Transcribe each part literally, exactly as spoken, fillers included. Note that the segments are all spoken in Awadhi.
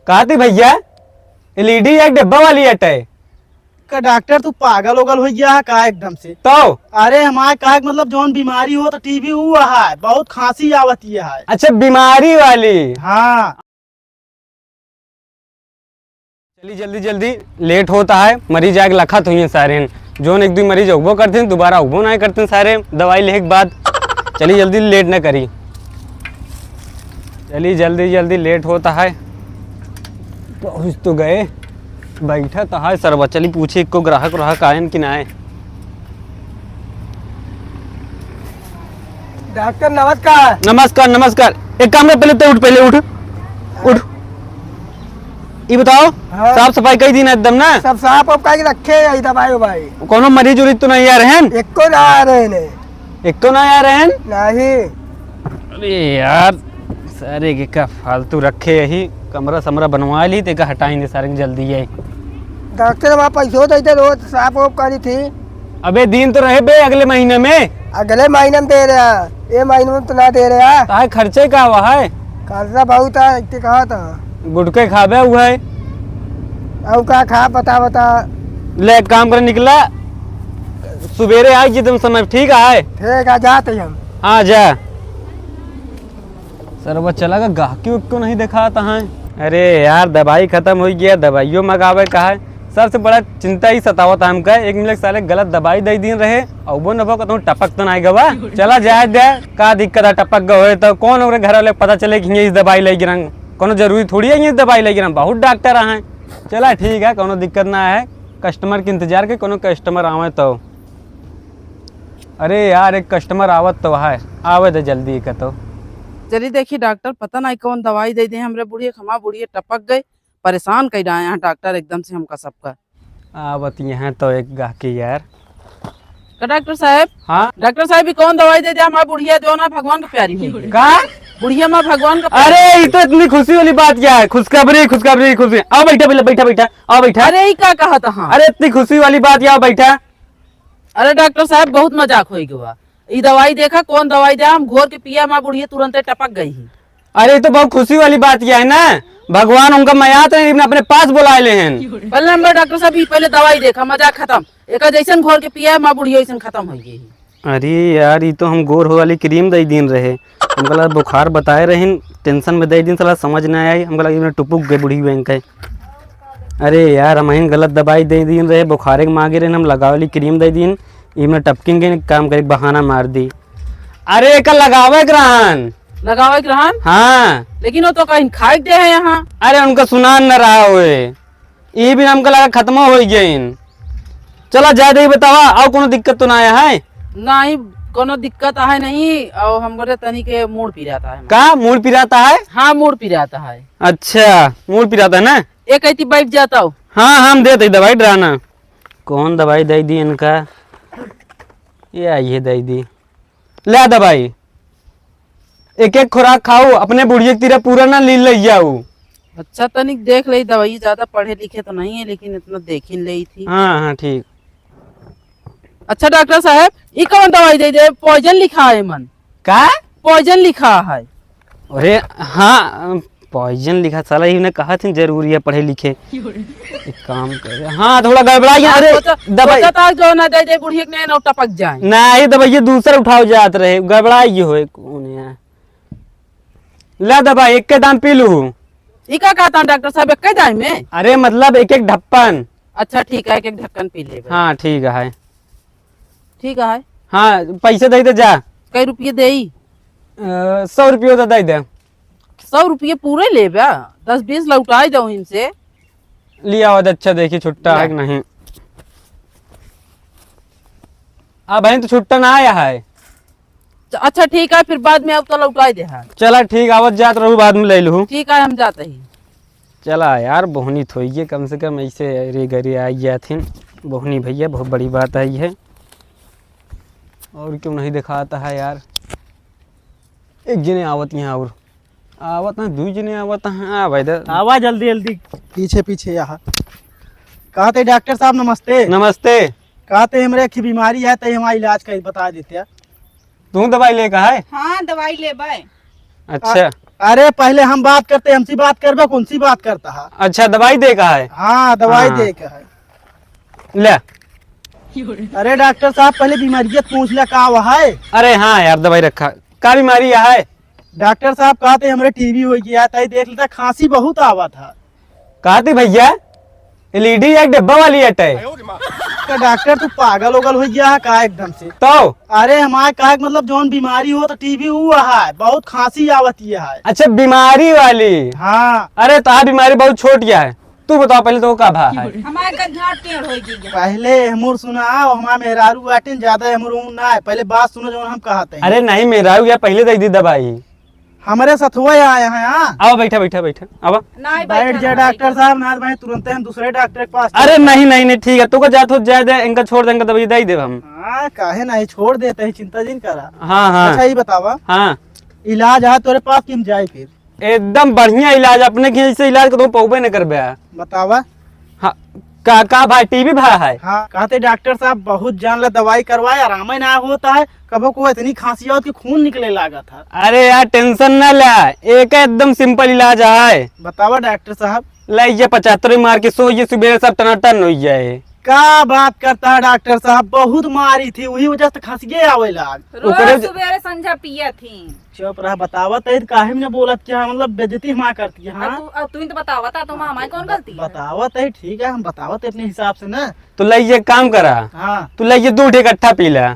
कहा थी भैया, एलईडी एक डब्बा वाली अटै। का डॉक्टर, तू पागल ओगल होइ गया है का एकदम से? तो? अरे, हमारे का मतलब, जौन बीमारी होत टीबी, ऊ है, बहुत खांसी आवत है। अच्छा, बीमारी वाली। हाँ। चली जल्दी जल्दी, लेट होत है, मरीज आके लखत हुई हैं सारे। जौन एक दुइ मरीज अउबो करते हैं, दोबारा अउबो नाहीं करते हैं सारे दवाई लेहे के बाद। चली जल्दी, लेट न करी। चली जल्दी जल्दी, लेट होत है। पहुँच तो गए, बैठा तो है सरवा। चली पूछी, एको ग्राहक व्राहक आयन कि नाहीं। डॉक्टर नमस्कार। नमस्कार, नमस्कार। एक काम कर, पहले तो उठ, पहले उठ, उठ। ई बताओ, हाँ। साफ सफाई कई दिन है एकदम ना? सब साफ वाफ करके रखे है, ई दवाई उवाई। कोनो मरीज उरीज तो नहीं आ रहे हैं? एको ना आ रहे हैं। एको ना आ रहे हैं? नहीं। अरे यार, सारे के का फालतू रखे यही, कमरा समरा बनवा ली, तेका हटाई दे सारे के जल्दी है। डॉक्टर, वहाँ पैसो देते, रोज साफ वाफ करी थी। अबे, दिन तो रहे बे अगले महीने में। अगले महीने में दे रहा, ये महीने में तो ना दे रहा। ताहे खर्चे का हुआ है? खर्चा बहुत है, इतने कहा था। गुटके खाबे हुआ है। अब का खा, बता, बता। ले, एक काम कर, निकला, सुबेरे आई जी तुम समय, ठीक है? ठीक है, जाते हम। हाँ, जा। सरवा चला गा, गाहकी उहकी नहीं देखात है। अरे यार, दवाई खतम होइ गया, दवाइयो मगावे का है। सबसे बड़ा चिंता ही सतावत है हमका, एक मिनट साले गलत दवाई दइ दीन रहे, अउबो न भो कतहूँ टपक तो नाहीं गवा। चला जाए दे, का दिक्कत है, टपक गए होए तो कौन ओकरे घर वाले पता चले कि ये दवाई लइ गिरन, कोनो जरूरी थोड़ी है ये दवाई लइ गिरन, बहुत डॉक्टर हैं। चला ठीक है, कोनो दिक्कत ना है, कस्टमर के इंतजार के, कोनो कस्टमर आवे तो। अरे यार, एक कस्टमर आवत तो है, आवे दे जल्दी एक तो। चली देखी डॉक्टर, पता नाहीं कौन दवाई दइ दे हमरे बुढ़िया के, हमार बुढ़िया टपक गई, परेशान कइ डाए हैं डॉक्टर एकदम से हमका सबका। आवत यहाँ तो एक गाहकी यार। का डॉक्टर साहब? हाँ? डॉक्टर साहब, ई कौन दवाई दइ दे हमार बुढ़िया, जो ना भगवान के प्यारी होइ गई? का? बुढ़िया माँ भगवान का प्यारी। अरे, ई तो इतनी खुशी वाली बात क्या है? खुशखबरी, खुशखबरी, खुशी। आओ बैठा, बैठा, बैठा, बैठा। आओ बैठा। अरे, ई का कहत हाँ? अरे, इतनी खुशी वाली बात क्या, आओ बैठा। अरे डॉक्टर साहब, बहुत मजाक होइ गवा। ई दवाई देखा, कौन दवाई दे, हम घोर के पिया, हमार बुढ़िया तुरंते टपक गई ही। अरे, ई तो बहुत खुशी वाली बात क्या है ना, भगवान उनका मयात है, इन्हें अपने पास बुलाए ले हैं। पहले नंबर डॉक्टर साहब, ई पहले दवाई देखा, मजाक खतम। एका जैसन घोर के पिया, हमार बुढ़िया वैसन खतम होइ गई ही। अरे यार, ई तो हम गोर हो वाली क्रीम दइ दीन रहे, हमका लगा बुखार बताए रहिन, टेंशन में दइ दीन, साला समझ ना आई, हमका लगा इमे टुपुक गए बुढ़ी बैंक है। अरे यार, हमहिन गलत दवाई दइ दीन रहे, बुखारे के मांगे रहिन, हम लगावे वाली क्रीम दइ दीन, इमे टपकिन के काम करे, बहाना मार दी। अरे एका लगावे के रहन। लगावे के रहन? हाँ। लेकिन वो तो कहीं खाए के दे है यहाँ। अरे उनका सुनान न रहा होए। ई भी हमका लगा खत्म होइ गइन। चला जाए दे, बतावा, अउ कोनो दिक्कत तो ना आया है? नहीं, कोनो दिक्कत आहे नहीं। अउ हमरे तनी के मूड़ पिरात है। का मूड़ पिरात है? हाँ, मूड़ पिरात है। अच्छा, मूड़ पिरात है ना? एक ऐती बैठ जाता हो। हाँ, हम देते दवाई डराना। कौन दवाई दइ दी इनका? ये आई है दइ दी। ले दवाई, एक एक खुराक खाऊ, अपने बुढ़िया के तीरा पूरा ना लील लइ जाऊ। अच्छा, तनिक देख ले दवाई, ज्यादा पढ़े लिखे तो नहीं है, लेकिन इतना देखिन ले थी। हाँ, हाँ, ठीक। अच्छा डॉक्टर साहब, ई कौन दवाई दइ दे? पॉइजन लिखा है मन। का? पॉइजन लिखा है। अरे हाँ, पॉइजन लिखा, साला इन्हें कहा थी जरूरी है पढ़े लिखे। एक काम करे, हाँ, थोड़ा गड़बड़ाई है। हाँ, अरे, सोचा, दवाई। सोचा था जो ना दे दे बुढ़िया के, नहीं, ना टपक जाए। नहीं, दवाई ये दूसरा उठाओ जात रहे, गड़बड़ाई ये होए, कौन है? ला दवाई, एक के दाम पी लू। ई का कहता डॉक्टर साहब, एक के दाम में? अरे, मतलब, एक एक ढप्पन। अच्छा, ठीक है, एक एक ढक्कन पी ले भाई। हाँ, ठीक है। ठीक है। हाँ, पैसे दे दे जा। कई रुपये देई? अ, सौ रुपये तो दे दे। सौ रुपये पूरे लेबा? दस बीस लौटाई दो इनसे। लिया हो, अच्छा देखी छुट्टा है कि नहीं। आ बहन, तो छुट्टा ना आया है। च-, अच्छा ठीक है, फिर बाद में अब तो लौटाई दे है। चला ठीक, आवत जात रहू, बाद में ले लू। ठीक है, हम जाते ही। चला यार, बोहनी थोइए कम से कम, ऐसे रे गरे आई जात हैं बोहनी भैया, बहुत बड़ी बात आई है। और क्यों नहीं दिखाता है यार, एक जने आवत यहाँ और। आवत ना, दुई जने आवत हैं। आ भाई, द- आवा जल्दी जल्दी। पीछे पीछे यहाँ। कहते डॉक्टर साहब नमस्ते। नमस्ते। कहते हमरे की बीमारी है, तो हमारा इलाज कर बता देते हैं। तू दवाई लेका है? हाँ, दवाई लेबे। अच्छा। आ, अरे पहले हम बात करते, हमसे बात करबे, कौन सी बात करता है? अच्छा, दवाई दे का है? हाँ, दवाई हाँ। दे का है। ले। अरे डॉक्टर साहब, पहले बीमारियत पूछ ले, का हुआ है? अरे हाँ यार, दवाई रखा। का बीमारी है? डॉक्टर साहब, कहते हमरे टीबी हो गया, ताई देख लेता, खांसी बहुत आवत है। कहते भैया, एलईडी एक डिब्बा वाली अटे। तो डॉक्टर, तू पागल ओगल हो गया है का एकदम से? तो? अरे हमारे कहा कि मतलब जौन बीमारी हो तो टीबी हुआ है, बहुत खांसी आवत है। अच्छा, बीमारी वाली? हाँ। अरे, तो आ बीमारी बहुत छोट क्या है? तू बताओ पहले, तो का भा है? हमारे का झाट टेढ़ हो गई है। पहले हमर सुना, हमार मेहरारू बाटिन, ज्यादा हमर ऊन ना है। पहले बात सुनो जौन हम कहत हैं। अरे नहीं, मेहरारू या पहले दे दी दवाई। हमरे सथुआ आए हैं, हाँ। आवा, बैठा, बैठा, बैठा, आवा। नहीं, बैठ बैठा जा नहीं, डॉक्टर बैठा। साहब, ना भाई, तुरंते हम दूसरे डॉक्टर के पास अरे चलते हैं। नहीं, नहीं, नहीं, ठीक है, तू का जात हो जाए दे, इनका छोड़ दे, इनका दवाई दे ही देब हम। हाँ, काहे नहीं, छोड़ देते हैं, चिंता जिन करा। हाँ, हाँ। अच्छा, ये बतावा। हाँ। इलाज है तोरे पास कि हम जाए फिर? एकदम बढ़िया इलाज, अपने के ऐसे इलाज को तुम पौबे न करबे। बतावा। हाँ, का, का भाई, टीबी भा है? हाँ, कहते डॉक्टर साहब बहुत जान ला दवाई करवाए, आराम ही ना होता है, कबो को इतनी खांसी आवत कि खून निकले लागत है। अरे यार, टेंशन ना ले, एक एकदम सिंपल इलाज है। बतावा डॉक्टर साहब। ले, ये पचहत्तर मार के सो, ये सुबेरे सब टनाटन हो जाए। का बात करता है डॉक्टर साहब, बहुत मारी थी, वही वजह से खांसिए आवे लाग। रोज ओकरे ज- सुबेरे संझा पिया थी। चुप रहा, बतावत है, काहे में बोलत क्या, मतलब बेइज्जती हमार करती है, अब हाँ? तू, अब तू ही तो बतावत है, तो हमारी कौन गलती है? बतावत है, ठीक है, हम बतावत है अपने हिसाब से ना। तो ले ये काम करा, हाँ। तू ले ये दो ठे इकट्ठा पी ले।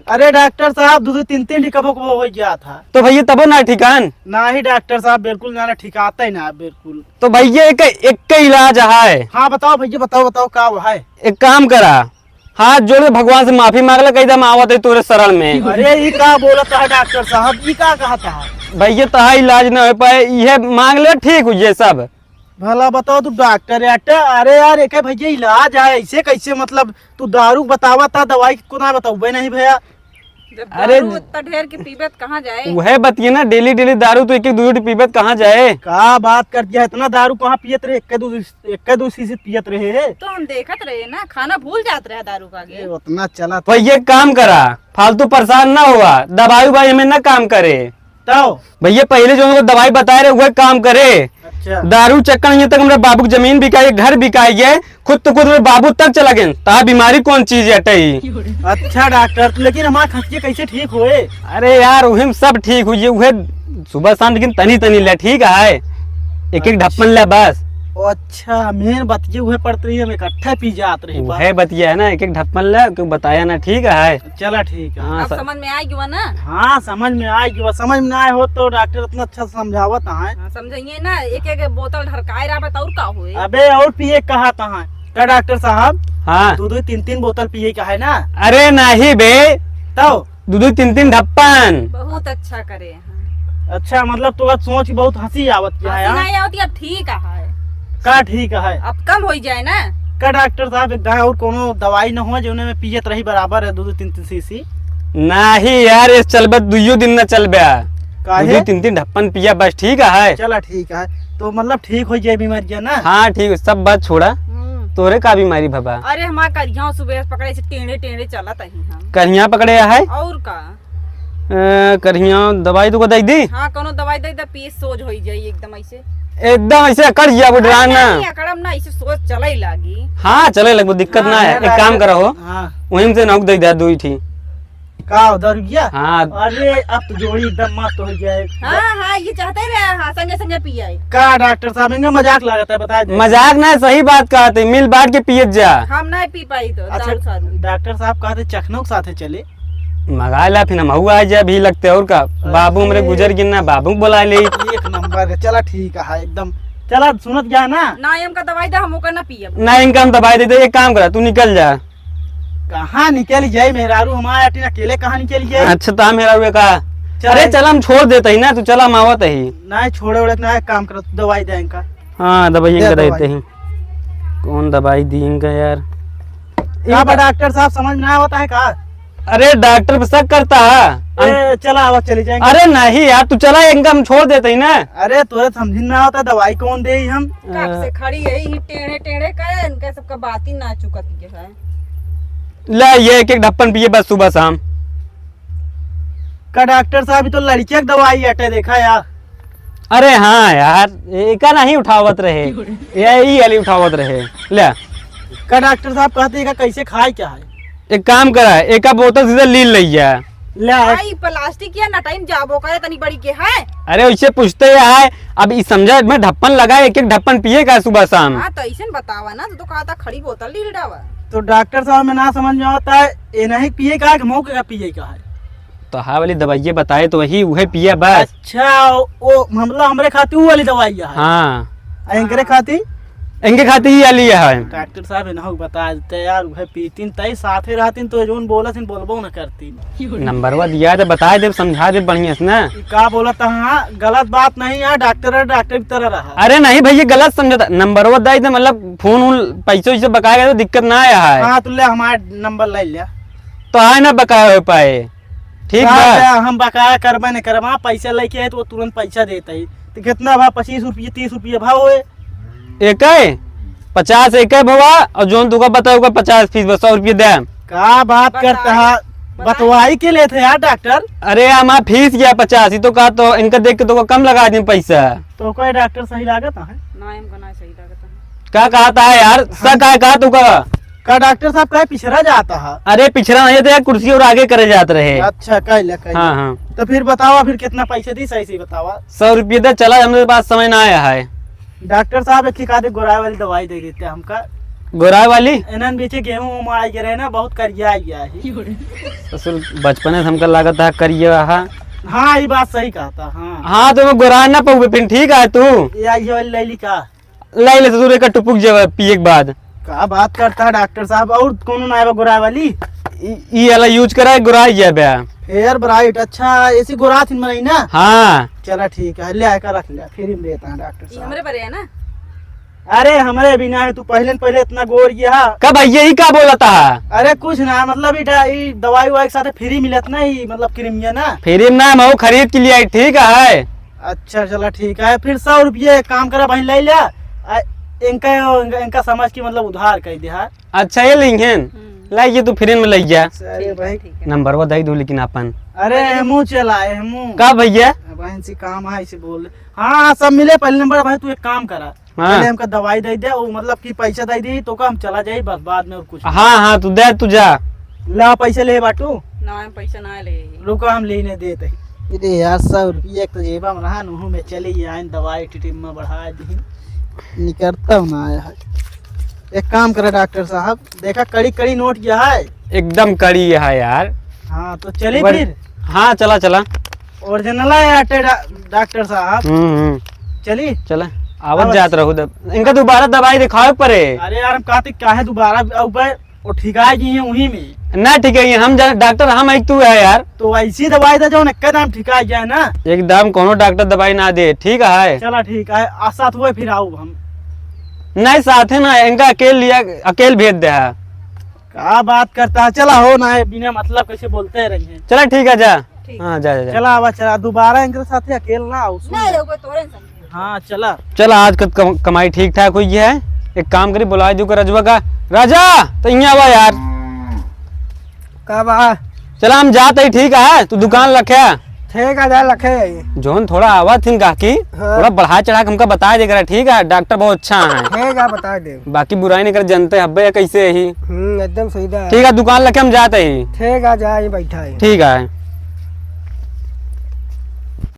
अरे डॉक्टर साहब, दो दो तीन तीन ठे कबो कबो हो गया था। तो भैया तबो ना ठिकान? ना ही डॉक्टर साहब, बिल्कुल ना, ना ठिकाता ही ना, बिल्कुल। तो भैया एक, एक का इलाज है। हाँ बताओ भैया, बताओ, बताओ का है? एक काम करा, हाथ जोड़ के भगवान से माफी मांग ले, कह दे हम आवत है तोरे शरण में। अरे, ई का बोलत है डॉक्टर साहब, ई का कहत है? भैया, तहा इलाज ना हो पाए, इहे मांग ले, ठीक हो ये सब। भला बताओ तू डॉक्टर यार, अरे यार, एक भैया इलाज है, ऐसे कैसे, मतलब तू दारू बतावा था, दवाई को ना बताऊबे नहीं भैया। जब अरे दारू इतना ढेर के पीबे त कहाँ जाए? वह बतिए ना, डेली डेली दारू तो एक एक दो दो पीबे त कहाँ जाए? का बात करती है, इतना दारू कहाँ पियत रहे, एक दो एक दो शीशी पियत रहे है। तो हम देखत रहे ना, खाना भूल जात रहे दारू का आगे। ये उतना चला तो ये काम करा, फालतू परेशान ना हुआ, दवाई उवाई हमें ना काम करे। तो भैया पहले जो हमको दवाई बताए रहे वह काम करे। अच्छा। दारू चक्कर नहीं तक हमारे बाबू की जमीन बिकाई, घर बिकाई है, खुद तो खुद मेरे बाबू तक चला गए। ता बीमारी कौन चीज है टई? अच्छा डॉक्टर, तो लेकिन हमार खसिया कैसे ठीक होए? अरे यार, उहे में सब ठीक हुई, उहे सुबह शाम लेकिन तनी तनी ले, ठीक है, एक एक ढप्पन ले बस। अच्छा, मेन बतिया उहे पड़त रही, हम इकट्ठा पी जात रही। उहे बतिया है ना, एक एक ढप्पन ले, क्यों बताया ना, ठीक है। चला ठीक है। हाँ, अब सर। समझ में आ गया ना? हाँ, समझ में आ गया। समझ में ना आए हो तो डॉक्टर इतना अच्छा समझावत है। हाँ, समझाइए ना, एक एक बोतल ढरकाए रहा बा, तो और का होए? अबे और पिए कहा था, का डॉक्टर साहब? हाँ। दो दो तीन तीन बोतल पिए का है ना? अरे नहीं बे। तो? दो दो तीन तीन ढप्पन। बहुत अच्छा करे हैं। अच्छा, मतलब तो सोच के बहुत हंसी आवत क्या है, हंसी हाँ? नहीं आवत, अब ठीक है। का ठीक है? अब कम हो जाए ना। का डॉक्टर साहब, एक दाएं और कोनो दवाई न हो जो में पियत रही बराबर है दो दो तीन तीन शीशी? नहीं यार, इस चलबे दुइयो दिन न चलबे। काहे? दो दो तीन तीन ढप्पन पिया बस, ठीक है। चला ठीक है, तो मतलब ठीक हो जाए बीमारियां ना? हाँ ठीक, सब बात छोड़ा। हम्म। तोरे का बीमारी भबा? अरे हमार करिया सुबह से पकड़े से टेढ़े टेढ़े चलत ही हम। करिया पकड़े है? और का? ए, करिया दवाई तो को दे दी? हाँ, कोनो दवाई दे दे, पीस सोज होई जाई एकदम ऐसे। एकदम ऐसे अकड़ जिया बुढ़रान ना। नहीं, अकड़म ना, ऐसे सोज चले लागी। हाँ, चले लगबो, दिक्कत हाँ, ना है। एक काम करा हो, हाँ। वहीं से नौक दे दे, दो ही ठीक। का हो, दारू पिया? हाँ। अरे, अब तो जोड़ी एकदम मस्त हो गया है। हाँ, हाँ, ये चाहते रहे, हाँ, संगे, संगे पिए। का डॉक्टर साहब, इनका मजाक लागत है, बता दे। मजाक ना, सही बात कहते, मिल बांट के पियत जा। हम नहीं पी पाई तो, अच्छा, दारू सारू। डॉक्टर साहब कहते चखनों के साथे चले। मंगा ला, फिर हम हुआ आ जाए भी लगते, और का? बाबू हमरे गुजर गिन ना, बाबू को बुला ले। एक नंबर के, चला ठीक है एकदम। चला, सुनत गया ना? ना, हमका दवाई दे, हम ओकर ना पियब। ना, इनका हम दवाई दे दे, एक काम करा, तू निकल जा। कहाँ निकल जाए मेहरारू हमारे अटिन अकेले कहाँ निकल जाए? अच्छा, तो हम मेहरारू का? चल। अरे चल, हम छोड़ देते ही ना, तू चला, हम आवत ही। नहीं छोड़े उड़े ना, एक काम करो, तू दवाई दे इनका। हाँ, दवाई दे इनका दवाई। देते ही। कौन दवाई दी इनका यार? का बा इनका डॉक्टर साहब, समझ में ना आवत है का? अरे डॉक्टर पे शक करता है? ए, चला आवा, चले जाएंगे। अरे नहीं यार, तू चला, इनका हम छोड़ देते ही ना। अरे तोरे समझ में ना आवत है, दवाई कौन दे हम? कब से खड़ी है ही टेढ़े टेढ़े करे, इनका सबका बात ही ना चुकत है। ले, ये एक एक ढप्पन पिए बस सुबह शाम। का डॉक्टर साहब, ये तो लड़किया के दवाई अटे, देखा यार। अरे हाँ यार, एका नहीं उठावत रहे, यही वाली उठावत रहे। ले। का डॉक्टर साहब कहते हैं, का कैसे खाए क्या है? एक काम करा, एका बोतल सीधा लील लइया। ले। भाई, प्लास्टिक या नटाइन जाबो करे तनी बड़ी के है। अरे, वैसे पूछते ही है, अब ई समझा, मैं ढप्पन लगा, एक एक ढप्पन पिए का सुबह शाम। हाँ, तो ऐसे न बतावा ना, तो, तो कहा था खड़ी बोतल लील डावा। तो डॉक्टर साहब, मैं ना समझ में आवता है, ये नहीं पिए का है कि मौके का पिए का है? तो हाँ वाली दवाइये बताए तो वही, उहे पिया बस। अच्छा, ओ, मतलब हमरे खातिर ऊ वाली दवाई है? हाँ। आ इनकरे खातिर? इनके खातिर ही वाली है। डॉक्टर साहब, इन्हों बता देते यार, उहे पीतिन तई साथे रहतिन तो जौन बोलत हिन बोलबो न करतिन। नंबरवा दिया तो बताए दे, समझा दे बढ़िया से ना। ई का बोलत है? हाँ, गलत बात नहीं है, डॉक्टर है, डॉक्टर की तरह रहा। अरे नहीं भैया, गलत समझता। नंबरवा दे दे, मतलब फोन उन पैसे वैसे बकाया तो दिक्कत ना आया है। हाँ, तो ले हमारा नंबर ले लिया। तो आए ना बकाया हो पाए। ठीक का बा। बा, हम बकाया करबे नहीं करबा, पैसा लेके आए तो वो तुरंत पैसा देता ही। तो कितना भा? पच्चीस रुपये, तीस रुपये भा होए। एक है, पचास एक है भवा, और जोन तुका बताओ का पचास फीस बस, सौ रुपये दे। का बात बताई, करता है? बताई। बतवाई के लिए थे यार डॉक्टर। अरे हमारा फीस गया पचास, ये तो कहा तो इनका देख के तो कम लगा दें पैसा। तो कोई डॉक्टर सही लागत है? ना, हमको ना सही लागत है। का कहता है यार? स हम का कहा तू का? का डॉक्टर साहब का पिछड़ा जाता है? अरे पिछड़ा नहीं तो यार, कुर्सी और आगे करे जात रहे। अच्छा, कह ले, कह ले। हाँ, हाँ। तो फिर बतावा, फिर कितना पैसे दी, सही सही बतावा। सौ रुपये दे, चला, हमरे पास समय ना आया है। डॉक्टर साहब, एक ठिका दे गोराई वाली दवाई दे देते हमका। गोराई वाली? इन्हन बीचे गेहूं वूहूं आई गिरे ना, बहुत करिया आई गया है। ससुर, बचपने से हमका लागत है करिया है। हाँ, ये बात सही कहता, हाँ। हाँ, तो मैं गोराई ना पउबे फिर, ठीक है तू? या ये वाली ले ली का? लाई ले ससुर, एक टुपुक जेवा पिए के बाद। का बात करता है डॉक्टर साहब, और कोनो ना आवा गोराई वाली? ई, ई वाला यूज करा, गोराई जाबे। फेयर ब्राइट, अच्छा, ऐसी गोरात हिन बनाई ना? हाँ। चला ठीक है, ले आकर रख ले, फ्री में देता है डॉक्टर ई साहब। हमरे बरे है ना? अरे हमरे बिना है, तू पहले न पहले इतना गोर ये हा। का भैया, ई का बोलता है? अरे कुछ ना, मतलब ई डा-, ई दवाई ववाई के साथ फ्री मिलत ना, ई मतलब क्रीमिया ना। फ्री में ना, हम वो खरीद के लिए आई, ठीक है। अच्छा, चला ठीक है, फिर सौ रुपये एक काम करा भाई, ले लिया। आ, इनका, इनका, इनका समझ के मतलब उधार कर दे, हाँ। अच्छा, ये लिंगेन, हम्म। लाई ये तू फिर में ले जा। अरे ठीक है, भाई। ठीक है। नंबर वो दे दू लेकिन अपन। अरे, हमू चला, हमू। का भैया? बहन से काम है, इसे बोल। हाँ, हाँ, सब मिले, पहले नंबर भाई, तू एक काम करा। हाँ। पहले हमका दवाई दे दे, वो मतलब कि पैसा दे दे, तो का हम चला जाई, बस बाद में और कुछ। हाँ, हाँ, तू दे, तू जा। ला, पैसे ले बाटू। ना, हम पैसा ना ले। रुको, हम लेने देते। अरे यार, सौ रुपया एक तो जेबा में रहा, नूहू में चले ही आइन, दवाई टिटिम में बढ़ा दी। निकलता ना आया है। एक काम करे डॉक्टर साहब, देखा कड़ी कड़ी नोट क्या है? एकदम कड़ी है यार। हाँ, तो चले बड़-, फिर? हाँ, चला, चला। ओरिजिनल है यार डा-, डॉक्टर साहब। हम्म, हम्म। चली? चला। आवत आवत। जात रहू दब-, इनका दोबारा दवाई दिखावे पड़े। अरे यार, हम कहते काहे दोबारा अब वो ठिका गई है वहीं में। ना ठिका गई, हम जा-, डॉक्टर हम एक तू है यार। तो ऐसी दवाई दे जो इक्का दाम ठिका गया है ना। एकदम कोनो डॉक्टर दवाई ना दे, ठीक है? चला ठीक है, आ साथ हुए फिर आओ हम। नहीं साथ है ना, इनका अकेल लिया, अकेल भेज दे है। का बात करता है, चला हो ना, बिना मतलब कैसे बोलते रही हैं। चला ठीक है, जा। ठीक। हाँ, जा, जा, जा। चला, आवा, चला, दोबारा इनके साथे अकेल ना आओ, सुन ना ले। रहो, कोई तोरे संग। हाँ, चला। चला, आज का कम-, कमाई ठीक ठाक हुई है। एक काम करी, बुला दू का रजवा का। राजा, तो यहाँ आवा यार। का बा? चला, हम जात ही, ठीक है? तू दुकान रखे। ठीक है, जा रखे। जोन थोड़ा आवा थिन गाहकी, हाँ। थोड़ा बढ़ा चढ़ा के हमका बता दे करा, ठीक है? डॉक्टर बहुत अच्छा है। ठीक है, बता दे। बाकी बुराई नहीं कर, जनते हब्बे कैसे ही। हम्म, एकदम सही बात। ठीक है, दुकान रखे, हम जात ही। ठीक है, जा, ये बैठा है। ठीक है।